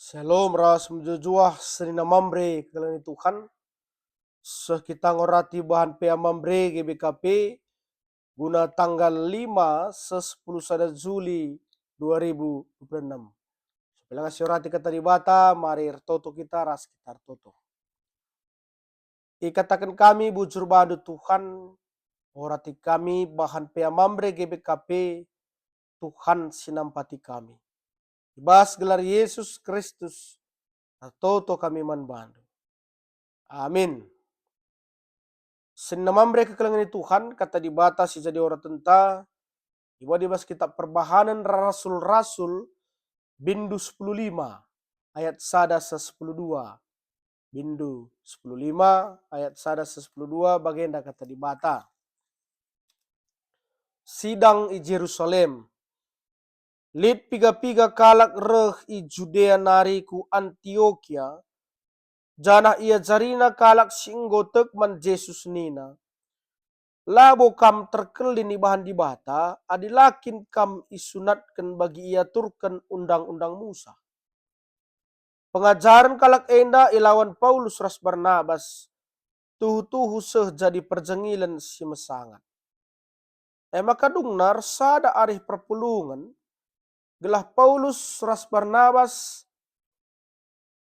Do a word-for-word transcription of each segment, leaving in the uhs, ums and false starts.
Shalom ras mejuah-juah senina Mamre kekelengen Tuhan. Seh kita ngorati bahan P A Mamre G B K P guna tanggal lima seh sepuluh sada Juli dua ribu dua puluh enam. Supaya langa siorati kata Dibata, mari ertoto kita ras kita ertoto. Ikataken kami bujur bandu Tuhan, orati kami bahan P A Mamre G B K P, Tuhan si nampati kami. I bas gelar Yesus Kristus, ertoto kami man bandu. Amin. Senina Mamre kekelengen Tuhan, kata Dibata si jadi oratenta, ibuat i bas kitab Perbahanen Rasul-Rasul, bindu sepuluh lima ayat sada seh sepuluh dua. Bindu sepuluh lima ayat sada seh sepuluh dua, bagenda kata Dibata. Sidang i Jerusalem. Lit piga-piga kalak reh i Judea nari ku Antiokia, janah iajarina kalak si enggo tek man Jesus nina, "Labo kam terkelin ibahan Dibata adi la kin kam isunatken bagi iaturken Undang-undang Musa." Pengajaren kalak enda ilawan Paulus ras Barnabas, tuhu-tuhu seh jadi perjengilen si mesangat. E maka dungna ersada arih perpulungen, gelah Paulus ras Barnabas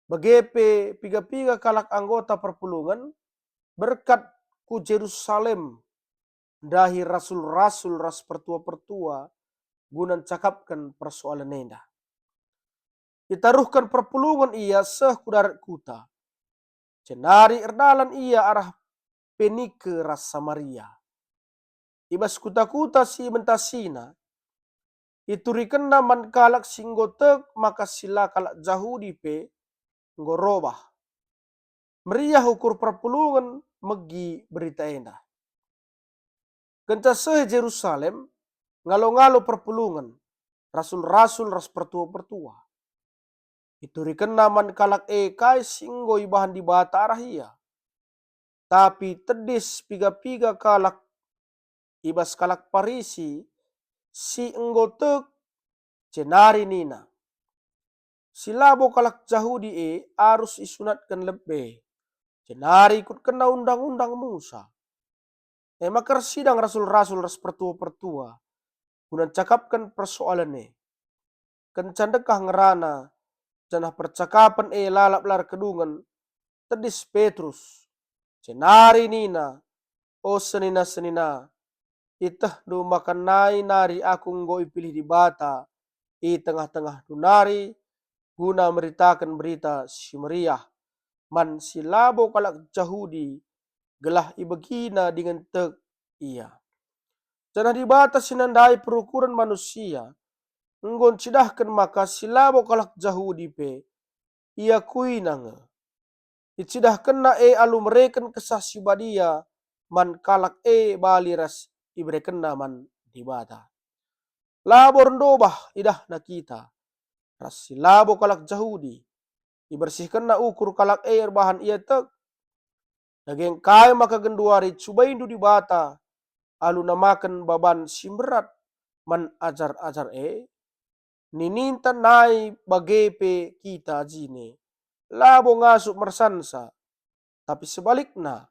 bage pe piga-piga kalak anggota perpulungen berkat ku Jerusalem ndahi rasul-rasul ras pertua-pertua guna ncakapken persoalen enda. Itaruhken perpulungen ia seh ku darat kuta. Jenari erdalan ia arah Penike ras Samaria. I bas kuta-kuta si ibentasina, iturikenna man kalak si enggo tek maka si la kalak Jahudi pe enggo robah. Meriah ukur perpulungen megi berita enda. Kenca seh i Jerusalem, ngalo-ngalo perpulungen, rasul-rasul ras pertua-pertua. Iturikenna man kalak e kai si enggo ibahan Dibata arah ia. Tapi tedis piga-piga kalak i bas kalak Parisi si enggo tek, jenari nina, "Si labo kalak Jahudi e arus isunatken lebe, jenari ikutkenna Undang-undang Musa." E maka ersidang rasul-rasul ras pertua-pertua guna ncakapken persoalen e. Kenca ndekah ngerana, janah percakapen e lalap la erkedungen, tedis Petrus. Jenari nina, "O senina-senina, itehndu maka nai nari aku enggo ipilih Dibata i tengah-tengahndu nari guna meritaken Berita Si Meriah man si labo kalak Jahudi, gelah ibegina dingen tek ia. Janah Dibata si nandai perukuren manusia enggo ncidahken maka si labo kalak Jahudi pe iakuina nge. Icidahkenna e alu mereken Kesah Si Badia man kalak e bali ras iberekenna man Dibata. Labo erndobah idahna kita ras si labo kalak Jahudi. Ibersihkenna ukur kalak e erbahan ia tek. Dage engkai maka genduari cubaindu Dibata alu namaken baban si mberat man ajar-ajar e? Nininta nai bage pe kita jine, labo ngasup mersansa, tapi sebalikna,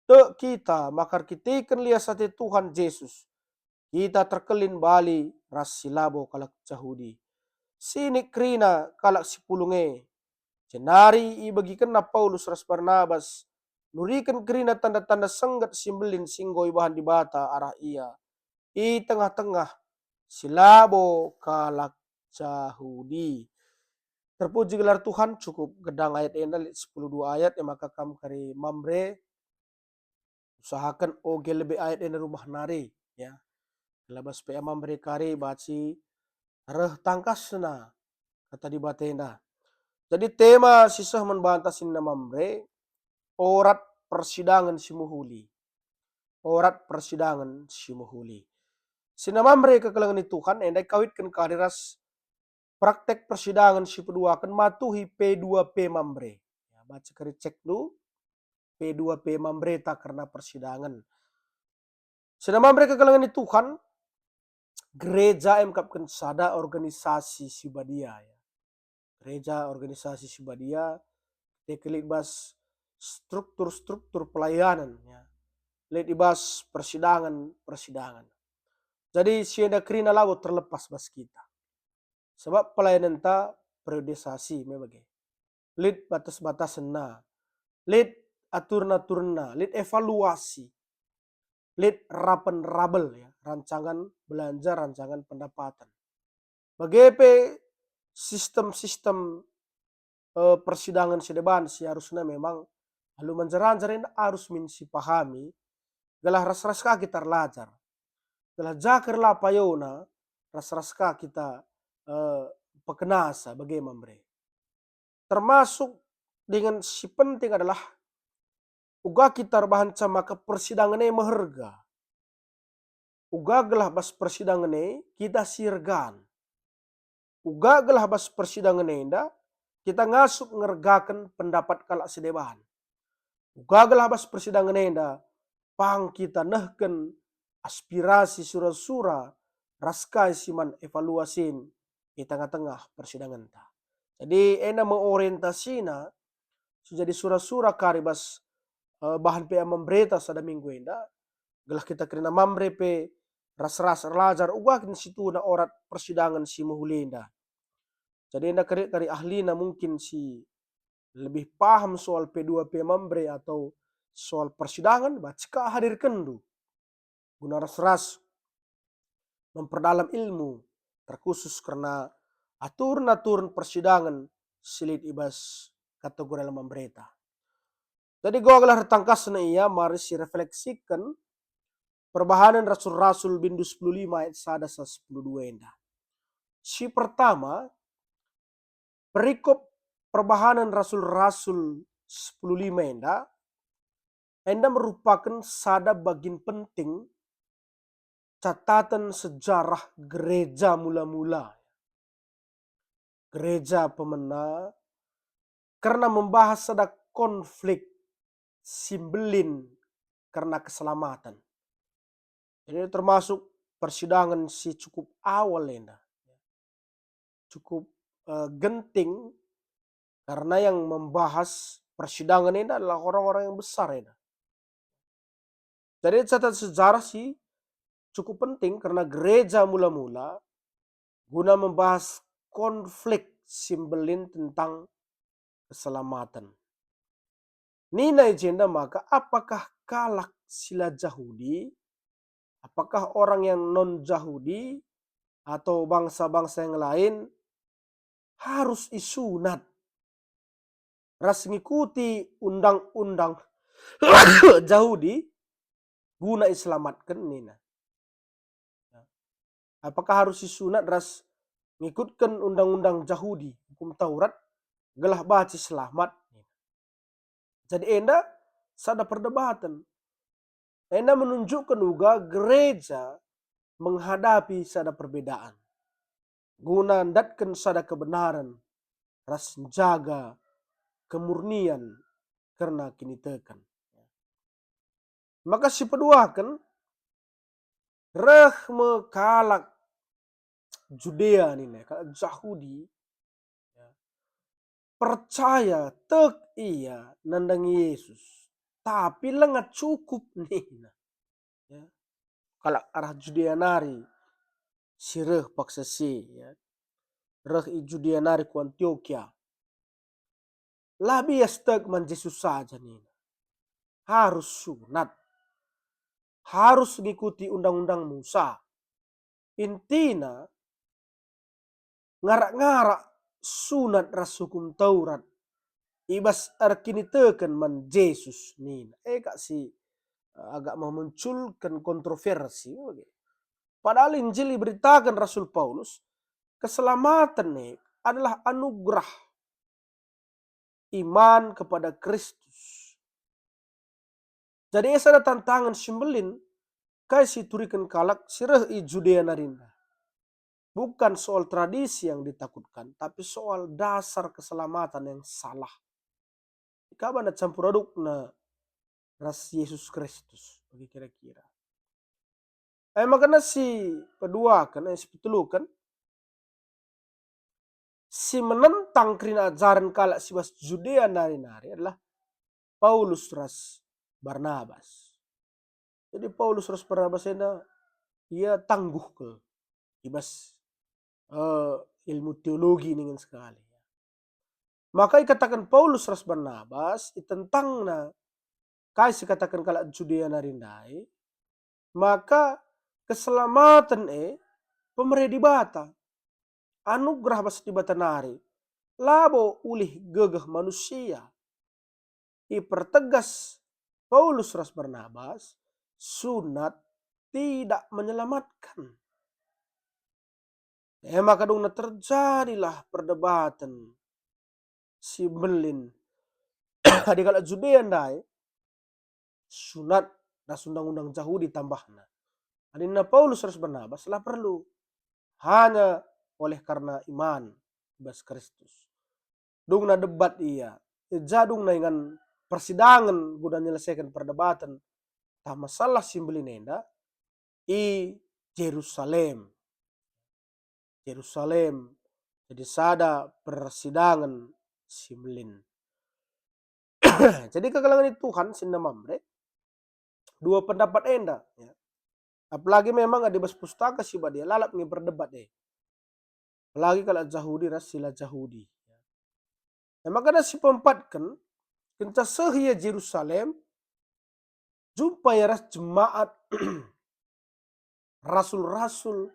tek kita maka erkiteken lias ate Tuhan Jesus, kita terkelin bali ras si labo kalak Jahudi. Sinik kerina kalak si pulung e, jenari ibegikenna Paulus ras Barnabas nuriken kerina tanda-tanda sengget si mbelin si enggo ibahan Dibata arah ia i tengah-tengah si labo kalak Jahudi. Terpuji gelar Tuhan, cukup gedang ayat enda, lit sepuluh dua ayat, e maka kam kari Mamre, usahaken oge lebe ayat enda rumah nari, ya. Gelah bas P A Mamre kari banci reh tangkasna kata Dibata enda. Jadi tema si seh man banta senina Mamre, orat persidangen si mehuli. Orat persidangen si mehuli. Senina Mamre kekelengen Tuhan, enda ikawitken kari ras praktek persidangen si peduaken matuhi P dua P Mamre. Ya, banci kari cekndu, P dua P Mamre ta kerna persidangen. Senina Mamre kekelengen Tuhan, gereja e mekapken sada organisasi si badia, ya. gereja, organisasi si badia, kita lit bas struktur-struktur pelayanan, ya. Lit i bas persidangan-persidangan. Jadi si enda kerina labo terlepas bas kita. Sebab pelayananta periodisasi me bage. Lit batas-batasenna, lit aturen-aturenna, lit evaluasi, lit rapen-rabel, ya, rancangan belanja, rancangan pendapatan. Bage pe sistem-sistem, eh, persidangan si deban si harusna memang alu manjar-anjar enda arus min sipahami, gelah ras-ras ka kita erlajar, gelah ja kari la payona, ras-ras ka kita, eh, pekenasa bage mamre. Termasuk dingen si penting adalah uga kita erbahanca maka persidangan e meherga. Uga gelah bas persidangan e kita si ergan. Uga gelah bas persidangan enda kita ngasup ngergaken pendapat kalak si deban. Uga gelah bas persidangan enda pang kita nehken aspirasi sura-sura ras kai si man evaluasin i tengah-tengah persidanganta. Jadi enda me orientasina si jadi sura-sura kari bas, eh, bahan P A Mambereta sada minggu enda, gelah kita kerina Mamre pe ras-ras erlajar uga kin situhuna orat persidangan si mehuli enda. Jadi enda kari, kari ahlina mungkin si lebih paham soal P dua P Mamre atau soal persidangan, banci ka hadirkenndu guna ras-ras memperdalam ilmu, terkhusus kerna aturen-aturen persidangan si lit i bas kategori Mambereta. Jadi, gelah ertangkasna ia, mari si refleksiken perbahanen Rasul-Rasul bindu sepuluh lima ayat sada seh sepuluh dua enda. Si pertama, perikop perbahanen Rasul-Rasul sepuluh lima enda, enda merupaken sada bagin penting cataten sejarah gereja mula-mula. Gereja pemena kerna membahas sada konflik si mbelin kerna keselamaten. Jadi termasuk persidangan si cukup awal enda. Cukup, eh, genting karena yang membahas persidangan enda adalah orang-orang yang besar enda. Jadi catatan sejarah si cukup penting karena gereja mula-mula guna membahas konflik si mbelin tentang keselamaten. Nina i jenda maka, apakah kalak si la Jahudi, apakah orang yang non-Jahudi, atau bangsa-bangsa yang lain harus isunat ras ngikuti undang-undang Jahudi guna iselamatken nina. Apakah harus isunat ras ngikutken undang-undang Jahudi, hukum Taurat, gelah banci selamat? Jadi enda sada perdebaten. Enda menunjukkan uga gereja menghadapi sada perbedaan guna ndatken sada kebenaran ras njaga kemurnian kerna kiniteken. Maka sipeduaken, reh me kalak Judea nina, kalak Jahudi, ya, percaya tek ia nandangi Yesus, tapi langa cukup nina. Ya. Kalak arah Judea nari si reh paksa si, ya. Reh i Judea nari ku Antiokia. La bias tek man Jesus saja nina. Harus sunat. Harus ngikuti undang-undang Musa. Intina, ngarak-ngarak sunat ras hukum Taurat i bas erkiniteken man Jesus nina. E kak si, eh, agak memunculkan kontroversi. Padahal Injil iberitaken Rasul Paulus, keselamaten e adalah anugerah iman kepada Kristus. Jadi e sada tantangan si mbelin kai si ituriken kalak si reh i Judea nari enda. Bukan soal tradisi yang ditakutkan, tapi soal dasar keselamatan yang salah. Ikabana campur adukna ras Yesus Kristus, bagi kira-kira. E maka si peduaken, e si peteluken, si menentang kerina ajaren kalak si bas Judea nari-nari adalah Paulus ras Barnabas. Jadi Paulus ras Barnabas enda ia tangguh kal i bas, eh, ilmu teologi ningen sekali. Maka ikataken Paulus ras Barnabas, itentangna kai si ikataken kalak Judea nari ndai, maka keselamaten e pemere Dibata, anugerah bas Dibata nari, labo ulih gegeh manusia. Ipertegas Paulus ras Barnabas, sunat tidak menyelamatkan. E maka dungna terjadilah perdebaten si mbelin. Adi kalak Judea ndai, sunat ras undang-undang Jahudi tambahna. Adina Paulus ras Barnabas la perlu. Hanya oleh karena iman i bas Kristus. Dungna debat ia, i ja dungna ingan persidangen guna nyelesaiken perdebaten tah masalah si mbelin enda i Jerusalem. Jerusalem jadi sada persidangen si mbelin. Jadi kekelengen Tuhan si Mamre, dua pendapat enda, ya. Apalagi memang adi bas Pustaka Si Badia lalap nge berdebat e. Apalagi kalak Jahudi ras si la Jahudi. E maka si peempatken, kenca seh ia Jerusalem, jumpa ia ras jemaat, rasul-rasul,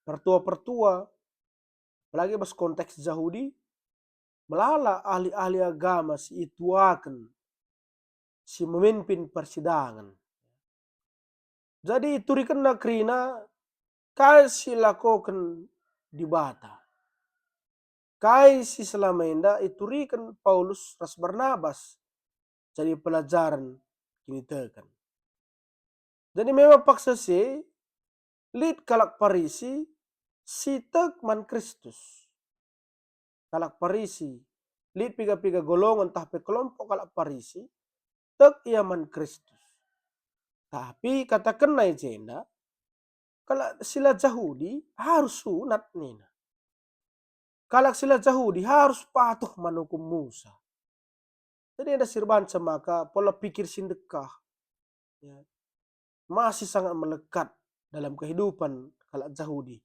pertua-pertua, apalagi bas konteks Jahudi, melala ahli-ahli agama si ituaken, si memimpin persidangen. Jadi iturikenna kerina kai si ilakoken Dibata. Kai si selama enda ituriken Paulus ras Barnabas jadi pelajaren kiniteken. Jadi memang paksa si lit kalak Parisi si tek man Kristus. Kalak Parisi, lit piga-piga golongan tah pe kelompok kalak Parisi, tek ia man Kristus. Tapi katakenna i jenda, kalak si la Jahudi harus sunat nina. Kalak si la Jahudi harus patuh man ukum Musa. Jadi enda si erbanca maka pola pikir si ndekah, ya, masih sangat melekat dalam kehidupan kalak Jahudi.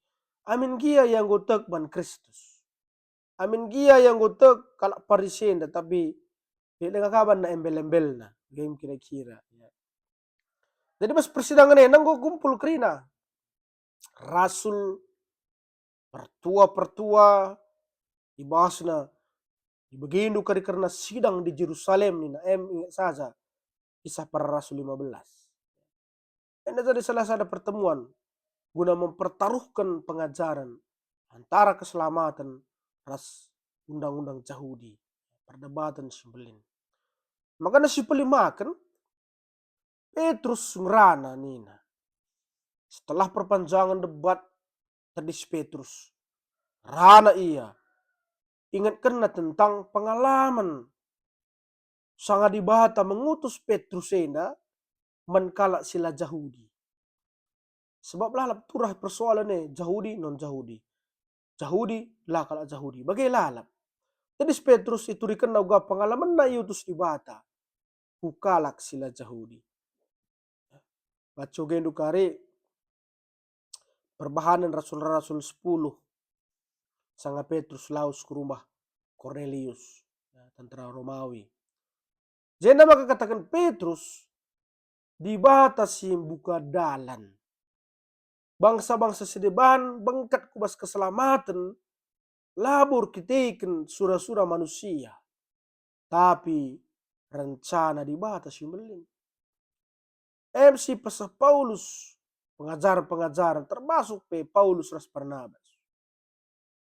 Amin gia ia enggo tek man Kristus. Amin gia ia enggo tek kalak Parisi enda, tapi lit denga kaban na embel-embelna, game kira-kira, ya. Jadi bas persidangen enda enggo kumpul kerina rasul, pertua-pertua, ibahasna, ibegindu kari kerna sidang di Jerusalem nina, em inget saja Kisah Para Rasul lima belas. Enda jadi salah sada pertemuan guna mempertaruhken pengajaren antara keselamaten ras undang-undang Jahudi, perdebaten si mbelin. Maka si pelimaken, Petrus ngerana nina. Setelah perpanjangan debat, tedis Petrus. Ngerana ia. Ingetkenna tentang pengalaman sanga Dibata mengutus Petrus enda man kalak si la Jahudi. Sebab lalap turah persoalan e, Jahudi, non-Jahudi. Jahudi, la kalak Jahudi. Bage lalap. Tedis Petrus iturikenna uga pengalamenna iutus Dibata ku kalak si la Jahudi. Baca ugendu kari perbahanen rasul-rasul sepuluh, sanga Petrus lawes ku rumah Kornelius, ya, tentera Romawi. Jenda maka kataken Petrus, Dibata si mbuka dalan. Bangsa-bangsa si deban bengket ku bas keselamaten, labo erkiteken sura-sura manusia, tapi rencana Dibata si mbelin. Em si peseh Paulus pengajaren-pengajaren, termasuk pe Paulus ras Barnabas.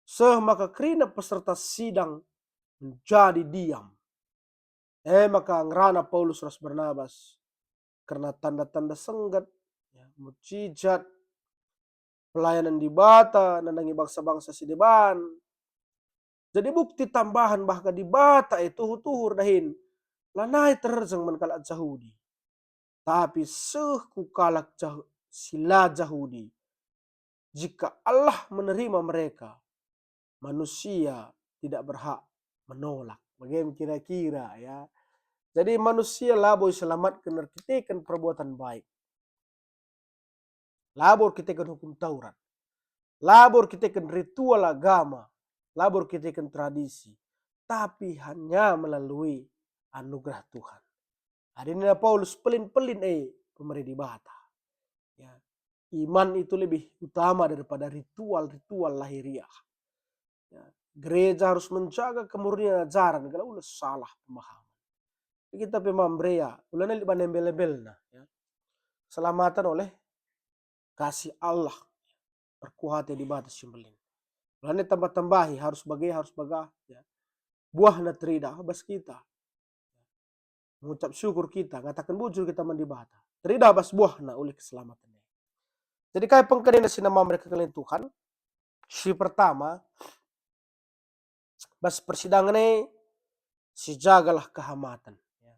Seh maka kerina peserta sidang menjadi diam. E maka ngerana Paulus ras Barnabas kerna tanda-tanda sengget, ya, mujizat, pelayanan Dibata nandangi bangsa-bangsa si deban. Jadi bukti tambahan bahka Dibata e tuhu-tuhu erdahin lanai terjeng man kalak Jahudi, tapi seh ku kalak Jah-, si la Jahudi. Jika Allah menerima mereka, manusia tidak berhak menolak. Bage me kira-kira, ya. Jadi manusia labo iselamatken erkiteken perbuatan baik. Labo erkiteken hukum Taurat. Labo erkiteken ritual agama. Labo erkiteken tradisi. Tapi hanya melalui anugerah Tuhan. Adi nina Paulus, pelin-pelin e pemere Dibata. Ya. Iman itu lebih utama daripada ritual-ritual lahiriah. Ya. Gereja harus menjaga kemurnian ajaran, gelah ula salah pemahaman. Kita pe Mamre, ya, ulana lit bana embel-embelna, ya. Keselamatan oleh kasih Allah, perkuah ate Dibata si mbelin. Ulana tambah-tambahi, harus bage, harus bagah, ya. Buahna teridah bas kita. Mengucap syukur kita, ngataken bujur kita man Dibata. Teridah bas buahna ulih keselamatan e. Jadi kai pengkenana si Mamre kekelengen Tuhan? Si pertama, bas persidangen e, sijagalah kehamaten. Ya.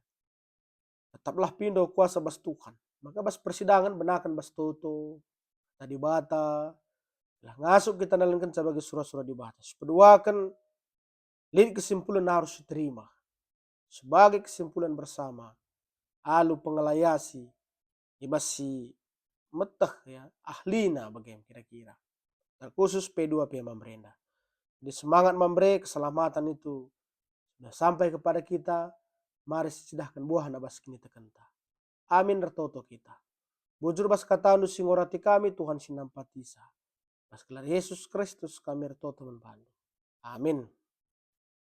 Tetaplah pindo kuasa bas Tuhan. Maka bas persidangen benaken bas toto, kata Dibata, lah ngasup kita nalenkenca bagi sura-sura Dibata. Sipeduaken, lit kesimpulen harus siterima. Sebagai kesimpulen bersama, alu pengelayasi, i bas si meteh, ya, ahlina bage kira-kira. Terkhusus P dua P Mamre enda. Jadi semangat Mamre, keselamatan itu sudah sampai kepada kita, mari sicidahken buahna bas kinitekenta. Amin, ertoto kita. Bujur bas katandu si ngorati kami, Tuhan si nampatisa. Bas gelar Yesus Kristus kami ertoto man bandu. Amin.